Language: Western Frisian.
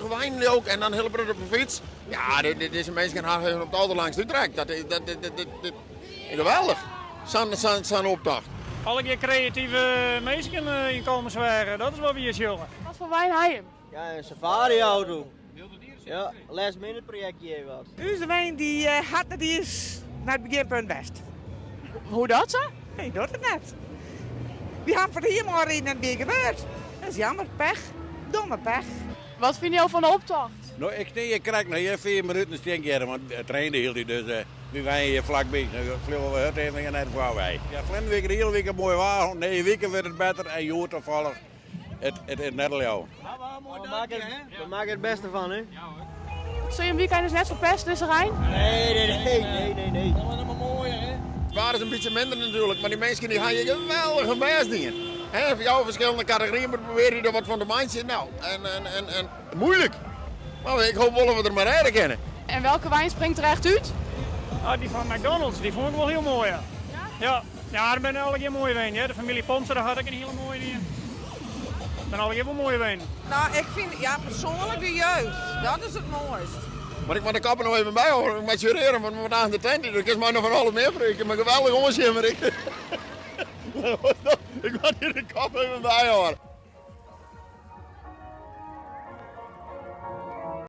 Geweldige weinen ook en dan heel op de fiets. Ja, dizze minsken ha hun op it alderlangst útrekt. Dat, dat, dat, dat, geweldig. Sa'n optocht. Allegear kreative minsken yn Kollumersweach, dat is wat wy hjir sjogge. Wat foar wein ha jim? Ja, in safari-auto. Ja, last minute projektje wat. Us wein dy hat net iens nei it begjinpunt west. Hoe dat sa? Nee, docht it net. Wy hawwe foar de hiel moai riden en it wie gebeurd. Dat is jammer, pech. Domme pech. Wat fine jo fan de optocht? No, ik stean hjir krekt noch hjir 5 minuten stean ik hjir, want it reinde hieltyd, dus wy wenje hjir flakby. No fleane we hurd even net foarwei. Ja, ferline wike de hiele wike moai waar, nije wike wurdt it better en hjoed tafallich it is net te leauwen. We meitsje it bêste fan, hè? Sil jim wykein dus net ferpest dizze rein? Nee, nee, nee, nee, nee, nee. It waar is in bytsje minder natuerlik, mar dy minsken dy ha hjir geweldich hun bêst dien. Hè, foar jou ferskillende kategoryen, mar probearje der wat fan te meitsjen. Nou, en, en, en, en moeilik. Mar ik hoop wol dat we der mei rêde kinne. En welke wijn springt der echt út? Ah, dy fan McDonald's, dy fûn ik wol hiel moai. Ja, ja. Ja, der binne allegear moaie weinen. Hear. De famylje Ponser hat ek in hiele moaie dien. Der binne allegear wol moaie weinen. Nou, ik fyn ja, persoanlik de jeugd. Dat is it moaist. Mar ik moat de koppen noch even byhâlde. Ik moat jurearje, want we moatte aanst de tent yn. Do kinst my noch fan alles mear freegje. Mar geweldich oansjen, mar ik. Ik moat hjir de kop even byhâlde.